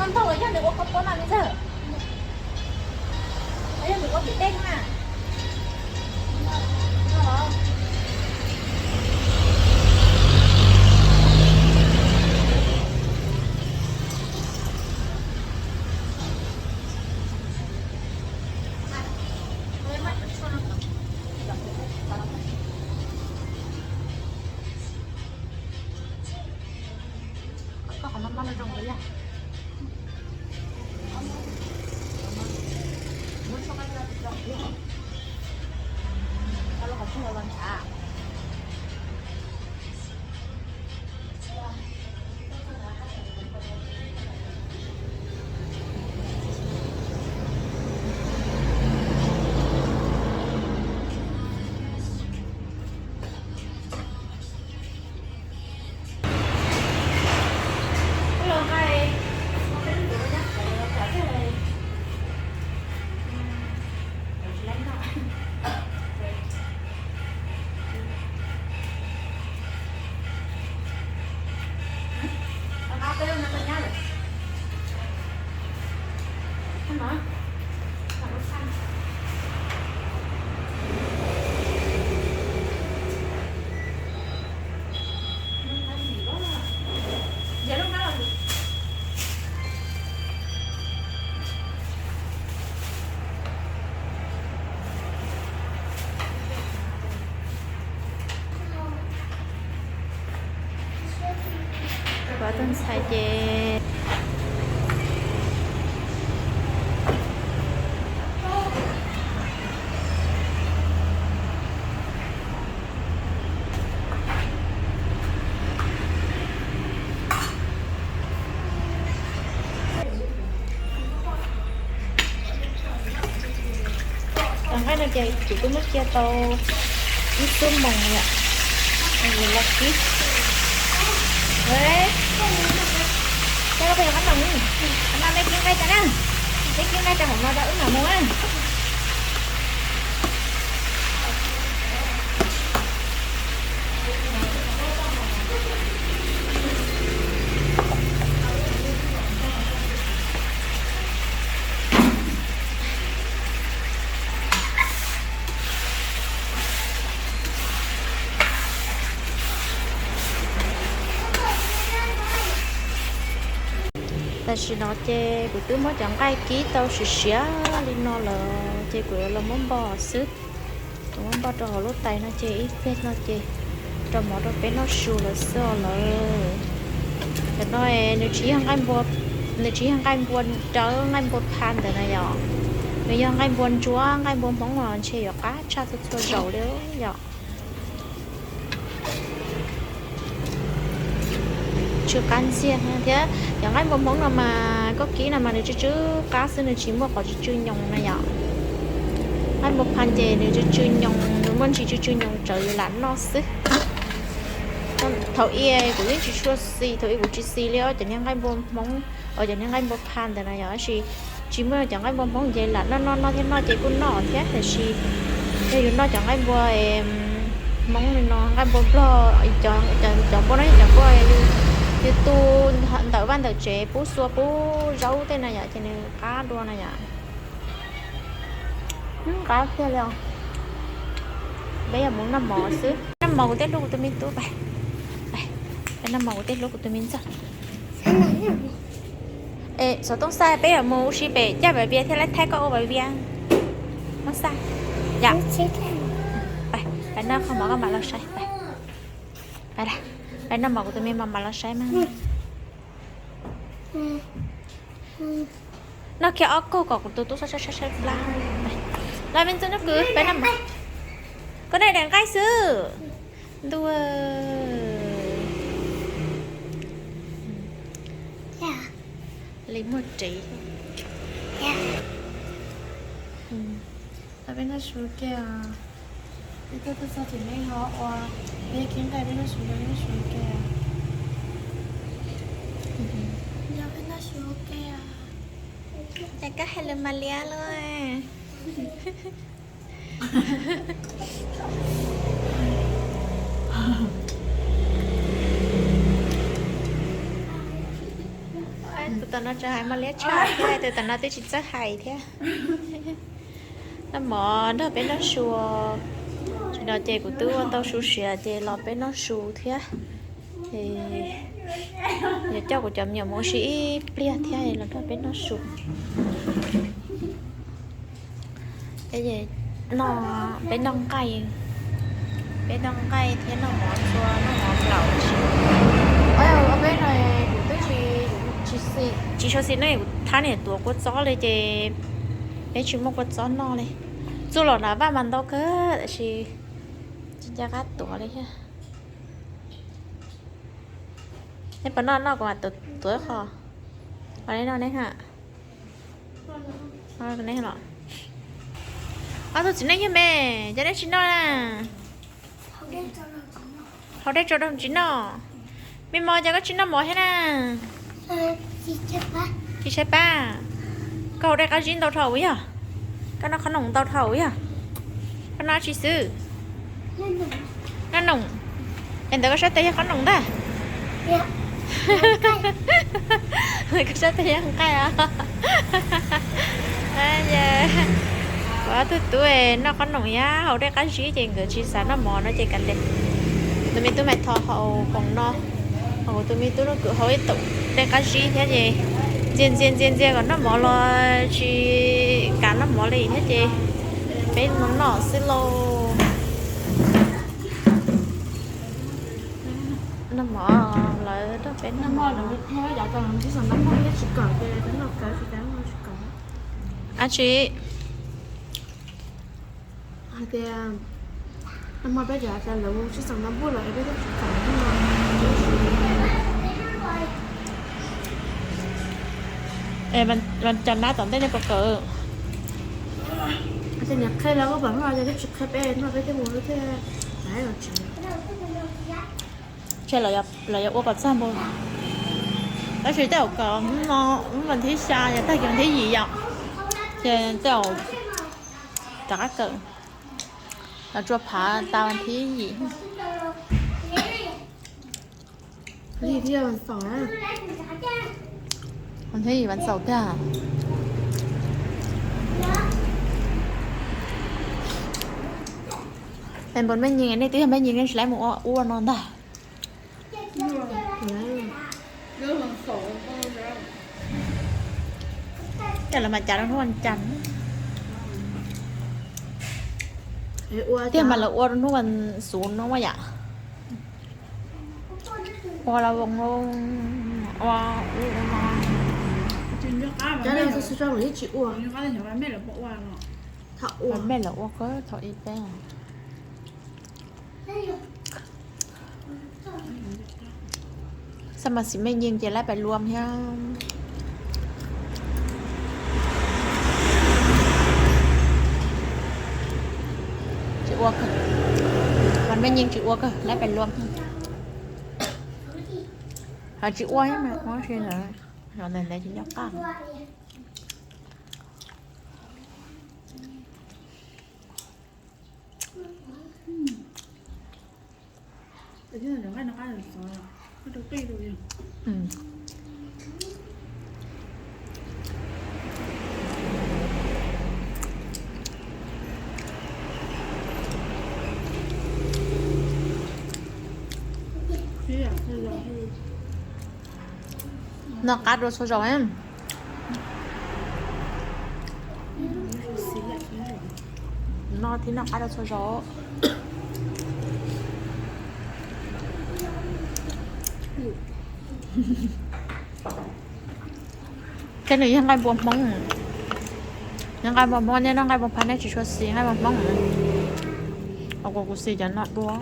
Ntau los yog nws ua kua puav mas me ntxawg, los yog nws ua tim tej na. Koj qhov no maj no zoo li yog. Kuv tus ntxhais ces Cov nqaij no ces kuv twb muab cia tau ib xuab moos lawm, los kib. Coj peb qab no, qab no peb kib nqaij rau na, peb kib nqaij rau hauv no rau wb mam mus na. Tam sim no ces kuv twb muab cov nqaij kib tau siav siav li no lawm ces kuv yuav los muab npo xwb. Kuv muab npo rau hauv lub tais no ces ib pliag no ces rau mov rau peb noj su lawm xwb os lawm. Cov no nws tsis yog nqaij npua, nws tsis yog nqaij npua dawb nqaij npua pha ntawd na yom. Nws yog nqaij npua ntsuab nqaij npua Hmoob los ntshe yuav qab tshaj txhua txhua zaus li yom. Tsw qab ntxiag thiab. Cov nqaij npua Hmoob no mas koj kib no mas nws tsw tsw qab xwb, nws tsis muaj qhov tsw tsw nyoos na yom. Nqaij npua pha ces nws tsw tsw nyoos, nws muaj ntsis tsw tsw nyoos tsawv yus lam noj xwb. Thaum ub kuv yeej tsis tshua xis, thaum ub kuv tsis xis li os cov niag nqaij npua Hmoob, os cov niag nqaij npua pha ntawd na yom, tab sis tsis muaj cov nqaij npua Hmoob ces lam noj noj noj thiab noj ces kuj noj thiab, tiam sis yog yus noj cov nqaij npua Hmoob li no, nqaij npua Nplog, cov npua no yog cov npua yus tu ntawm vaj ntawm tsev pub xua pub zaub tej na yom, ces nws qab dua na yom. Qab tiag li os. Peb yuav mus noj mov xwb. Noj mov kuv thiaj hlub kuv tus me tub pais. Pais noj mov kuv thiaj hlub kuv tus me ntxawg. Es xov tooj xaj peb yuav mus ua si pem caj Vaj Vias thiab lawv thaij koj ua Vaj Vias. Muab xaj yom. Pais, pais noj qhov mov koj mam los saib pais. Pais, pais noj mov kuv tus me mos mam los saib mas. Noj kiag ob kaug kom kuv tus tub saib saib saib plab. Los me ntxhais noj kwv, peb noj mov. Koj noj daim nqaij xwb. Ntuj, li muag ris. Peb noj su ke. Peb tuaj tuaj txog tim nej ho ua, peb kib nqaij peb noj su, peb noj su ke. Yog peb noj su ke. Cas koj hais lus Mas Liab lawm? Tus tom no tseem hais mos liab tshaj thiab, tus tom no twb tsis txawj hais thiab. Noj mov nrog peb noj su. Tsis no ces kuv twb ua tau su siav ces los peb noj su thiab. Yuav coj kuv cov me nyuam mus ua si ib pliag thiab los nrog peb noj su. No, peb noj nqaij, peb noj nqaij thiab noj mov txua, noj mov plaum. Peb no kuv twb tsis, tsis xyuas xim no kuv thab niam tuav kua txob li ces peb tsis muaj kua txob noj li. Txuj lom na vaj mas ntau kawg tab sis tsis nco qab tuav li thiab. Nej puas noj? Noj kuv mam tuav qho. Neb noj neb ha. Ob tug txiv neej yog me, cas neb tsis noj na? Haus dej tso rau tsis noj. Me mos, cas koj tsis noj mov thiab na? Tsis tshaib plab. Koj haus dej qab zib ntau dhau yog? Koj noj qhob noom ntau dhau yog? Koj noj dab tsi xwb? Noj noom. Es ntawd koj sab tes yog qhob noom ntag. Koj sab tes yog nqaij os. Kuv ob tug tub noj qhob noom thiab haus dej qab zib ces nkawd tsis xav noj mov no ces kav liam. Kuv tus me tub Maiv Thoj haus poom no, kuv tus me tub Nuj Kwm haus ib toom dej qab zib thiab ces ntxias ntxias ntxias ntxias kom noj mov los tsis kam noj mov li thiab ces peb mus noj xwb lauj. Noj mov, lawv rau peb noj mov. Ab tsi, hais tias noj mov peb cov lawv mus tsis xav noj npuj los peb tsis xav noj. Cas nab tom ntej nej puas kawm? Ces niam qhia lawv ua pom noj ces twb tsis qhia peb noj, peb thiaj mus thiaj. Ces lawv yuav ua kom txog npu, tab sis tej zaum kawm hnub no, hnub vas thib xya yog tag kis vas thib yim yom, ces tej zaum rov qab kawm, los tsuas phav tas vas thib yim. Vas thib yim vas xaum tiag. Es npawg Mej Nyees, nej twb yog Mej Nyees nej tsis laib mus ua ua no ntag. Cas lawv mam cav rau hnub vas cas. Tiag mas lawv ua rau hnub vas xuv no yam. Ua los voos, ua ub ua no. Tsis nco qab, tsis ua. Mej lawv ua kawg thaum ib peb. Xab mas xim Mej Nyees ces laib pais luam thiab. Tsis ua kawg, mas Mej Nyees tsis ua kawg, laib pais luam thiab. Hos tsis ua mas ua si ntawd, ntawd ntawd tsis nco qab. Noj qab dua txhua zaus. Noj thiab noj qab dua txhua zaus. Tej nws yog nqaij npua Hmoob, yog nqaij npua Hmoob, nej noj nqaij npua Phab nej tsis tshua xis nqaij npua Hmoob. Kuv xis cov no dua.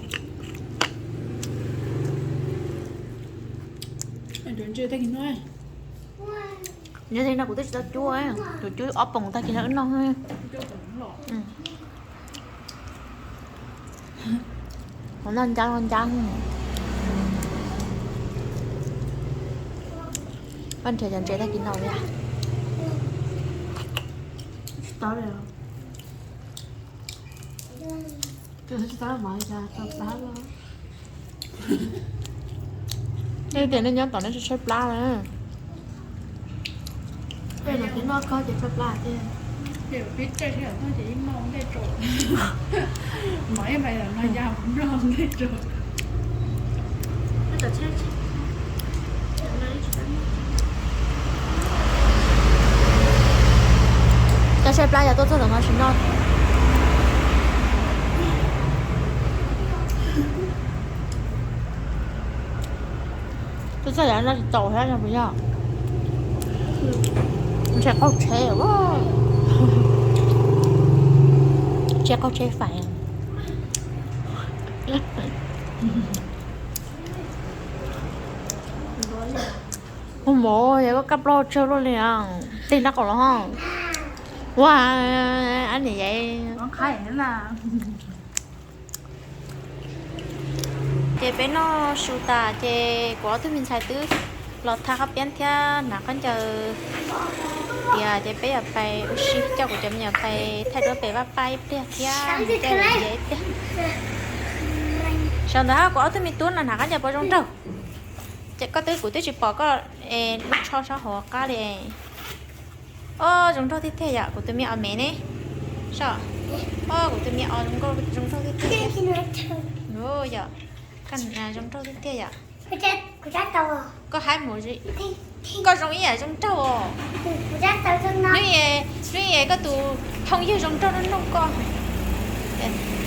Nyob li no kuv twb tsis tau cub, kuv cub ob poom tag kis no wb noj. Kuv noj ncab ncab. Koj nrhiav cov ntses tag kis no li. Tias nej nyob tom nej tshaib plab na. Peb no ces noj koj ces tshaj plaws tiag. Peb tsev thiab no ces ib noj ntej tso. Mov ib pais no ya noj ntej tso. Cov tsheb plab yog tuaj txog tom no tsis noj. Tuaj txog tom no tsis txaus thiab no puas yog? Ntshe qaug tsheb, ntshe qaug tsheb fais. Ua mov yog koj kab plaub tsawg luaj li, tig nraub qaum los ho. Ua, ab niam yaiv. Ces peb noj su tas ces kuv ob tug me ntxhais twb los thaj qab piab thiab hnav khaub ncaws tias ces peb yuav pais ua si, coj kuv cov me nyuam pais thaij duab pem vaj paj ib pliag thiab mus caij ib pliag. Sawv ntawd kuv ob tug me tub no hnav khaub ncaws pom zoo nraug. Ces koj twb, kuv twb tsis pom koj lub tsho sab hauv qab li. Ob, zoo nraug tiag tiag yom, kuv tus me os me ne. Soj, ob, kuv tus me os zoo nraug tiag tiag. Yom, zoo nraug tiag tiag yom. Koj haib mus, koj zoo ib yam zoo nraug os. Hnub, hnub es koj tus phooj ywg zoo nraug nug koj,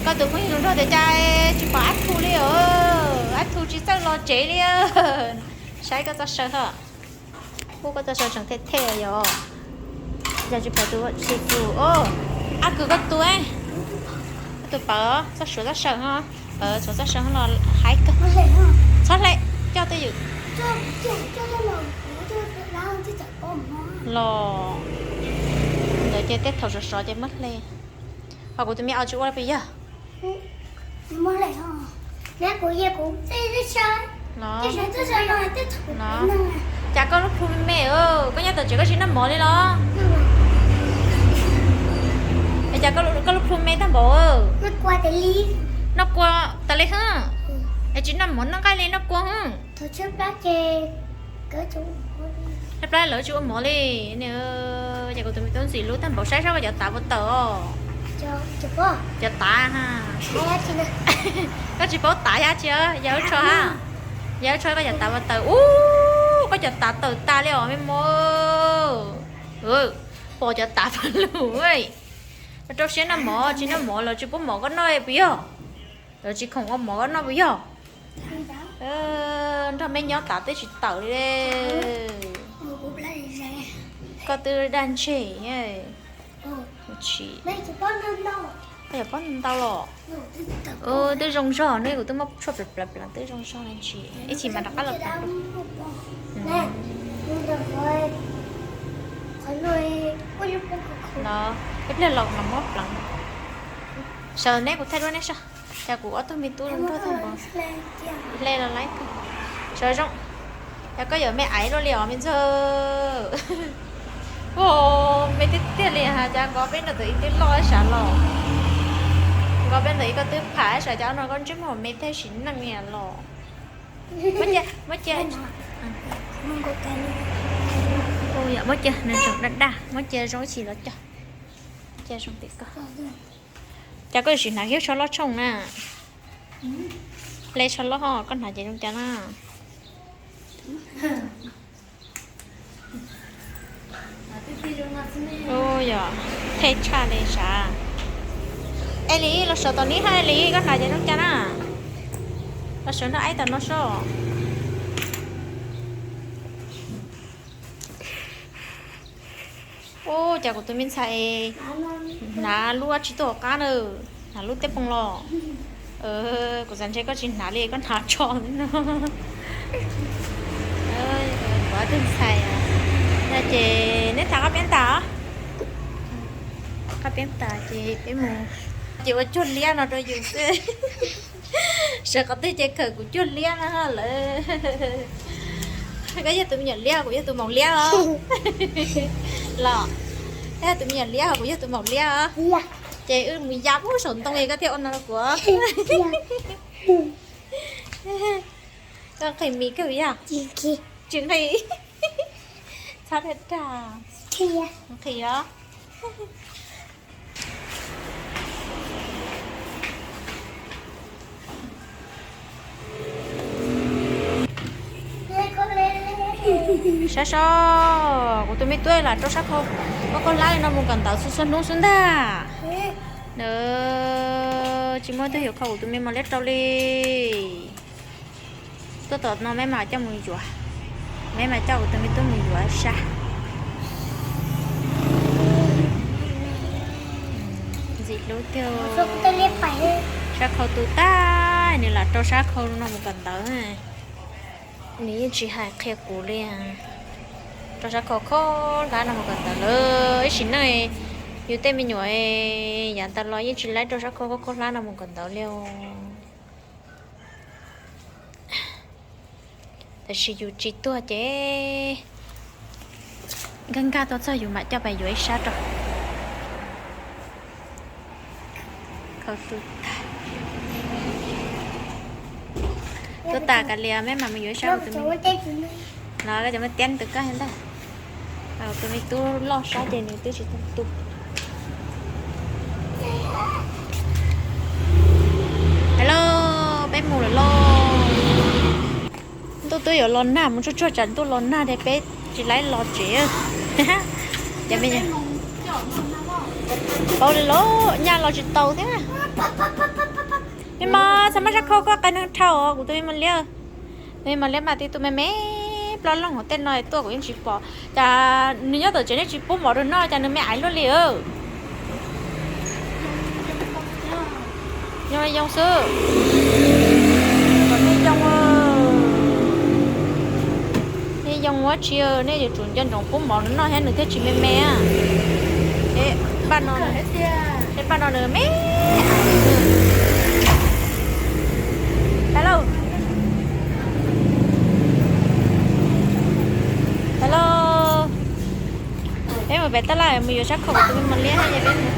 koj tus phooj ywg zoo nraug tias cas tsis pom Ab Thu li os, Ab Thu tsis txawj los tsev li. Saib koj txoj saw ho. Ub, koj txoj saw tseem them them yom. Yog tsis pom tus tsis tus, ab kws koj tus, koj tus pawv txoj suav txoj saw ho, pawv suav txoj saw ho los haib kawg. Txhob hle, coj twj ywm los. Ntawd ces tej thaum sov sov ces muab hle. Ho kuv tus me os tsis ua li puas yog? Los, los. Cas koj lub plhu me me, koj nyob tom tsev koj tsis noj mov li los? Es cas koj lub plhu me tag npaum? Noj kua tas li hwb. Es tsis noj mov noj nqaij li noj kua hwb. Plab lawv tsis ua mov li. Ces kuv tus me tub ntxim hlub tag npaum, saib saib koj cov tav puas tawm os. Cov tav, koj tsis paub tav yab tsi, yog wb tsho ha, yog wb tsho koj cov tav puas tawm. Ub, koj cov tav tawm tas li os me mos. Pom cov tav pag lug, rau siab noj mov tsis noj mov lawv tsis pub mov koj noj puas yog? Lawv tsis khoom ua mov koj noj puas yog? Nrog meb nyob tav twb tsis tawm li. Koj twb dag ntseg. Koj yuav pob ntau los? Twb zoo zog ne, kuv twb muab tshuaj plaws plaws plaws twb zoo zog ne, tsis ib chim mas rov qab los plaws. Los ib pliag los mas muab pleev. Sawv neb kuv thaij duab neb soj, cas kuv ob tug me tub zoo nraug tag npaum. Hle los laib kawg. Sawv zoo, cas koj yuav me aiv luaj li os me ntxawg. Ua, me tiag tiag li has, cas nkaus peb ntawm ib tug loj sav los, nkaus peb ntawm ib koj twb pham sav, cas no koj ntsej muag me tag sim neej li los. Muab cia, muab cia, muab cia nws tseem daj daj, muab cia zoo ib chim los cog. Cia zoo tim koj. Cas koj yuav tsis hnav kiag tsho loj tshooj na? Hle tsho loj ho koj hnav ces zoo cas na. Ua yog, thej tshaj li sav. Eli, los sawv tom neb ha Eli, koj hnav ces zoo cas na? Los sawv nrog aib tom no soj. Ub, cas kuv tus me ntxhais hnav lub dab tsi tuaj hauv qab na, hnav lub teb poos los. Kuv xav ntshe koj tsis hnav li, koj hnav tsho no. Kuv ob tug ntxhais, ces neb tham qab piab tas, qab piab tas ces peb mus, ces ua cuag liab no rau yus xwb. Sawv qhov twg ces khawm kuv cuag liab no lawm. Koj yog tus me nyuam liab, kuv yog tus maum liab os. Los, koj yog tus me nyuam liab, kuv yog tus maum liab os. Ces wb mus ya pub saum ntoo koj thiaj ua no rau kuv. Koj nqhis mis kawg yog? Tsis nqhis. Txhob dag dag. Qhia os. Sab so, kuv tus me tub lam rau sab khau koj koj hlab li no mus kawm ntawv txhua txhua hnub xwb ntag. Tsis muaj twg yuav kho kuv tus me mos liab rau li. Tuaj tom no meb mam coj mus yuav, meb mam coj kuv tus me tub mus yuav sab. Ntxim hlub tiag. Sab khau tu tag nws lam rau sab khau no mus kawm ntawv. Nws yeej tsis hais qhia kuv li. Rau sab khau koj hlab no mus kawm ntawv lawm ib sim neej. Yus tej me nyuam yav tas los yeej tsis laib rau sab khau koj koj hlab no mus kawm ntawv li os. Tab sis yus tsis tuag ces nkag nkag tau txog yus mam coj pais yuav ib sab rau. Khau tu tag. Tuaj tas kav liam meb mam mus yuav ib sab tus me, los koj cov me tiab tus koj ntag. Tus me tub loj sab ces nws twb tsis tau tu. Hello, peb mus lawm lauj. Ntuj twb yuav los nag, mus tsuag tsuag tsam ntuj los nag ces peb tsis laib los tsev. Cov me, paub li lauj, nyaj los tsis tau thiab. Me mos, txhob muab sab khau koj qai neeg dhau os kuv tus me mos liab. Tus me mos liab mas tib tug me me plaub loog hauv tej no tuaj kuv yeej tsis pom. Cas nws nyob tom tsev nej tsis pub mov rau noj cas nws me aiv luaj li. Nyob yoo xwb. Nej yoo, nej yoo ua tsi, nej yuav tsum nco ntsoov pub mov nws noj thiab nws thiaj tsis me me. Paj no, paj no nws me. Hello, hello. Peb mus pem tab laj mus yuav sab khau tus me mos liab thiab peb mus.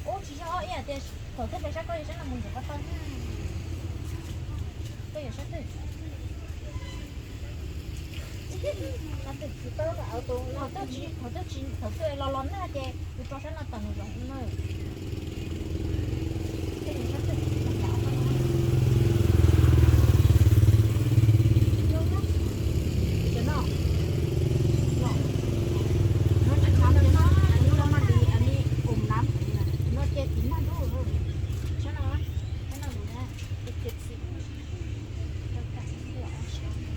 Ub, tsis yog ib yam tias thaum twg peb sab koj yog sab no mus yuav ko taw na. Koj yuav sab twg? Thaum twg tsis, thaum twg tsis, thaum twg los los nag ces kuv rau sab no tawm mus zov na. Koj yuav sab twg? Cov no, no tsis tshab cov no, no mas li, no ces txiv nag ntuj, sab no, sab no lus na, ces txiv, rau tam los sab no.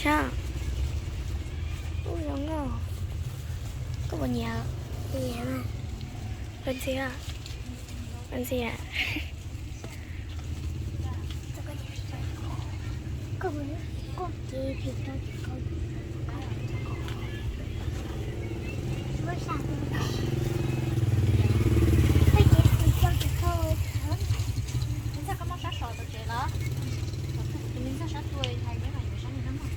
Sao? Ub, zoo nkauj. Koj puas nyiam? Nyiam. Koj ntxim, koj ntxim. Ntxawg, koj muab sab so tom tsev los? Tus me ntxawg sab tuaj hais peb mam yuav sab no na mog.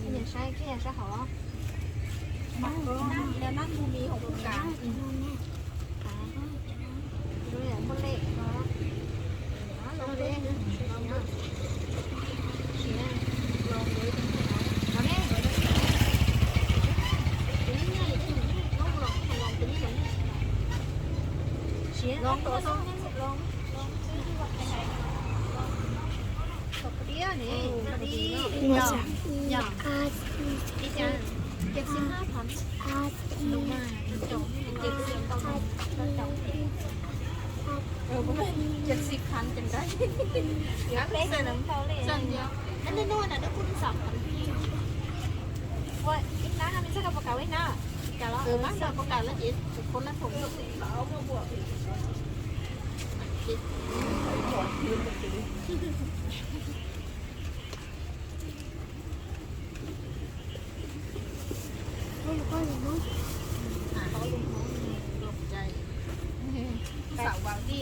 Nyiam saib, koj nyiam saib hauv. Mas nab ntu mi hauv kuv kav. Muaj lej no. Ua sa. Ua ib hnab no me ntxawg koj puas kam ua ib hnab? Kam los ua ib hnab no puas kam los ces kuv khav lab phoom. Xav ua li.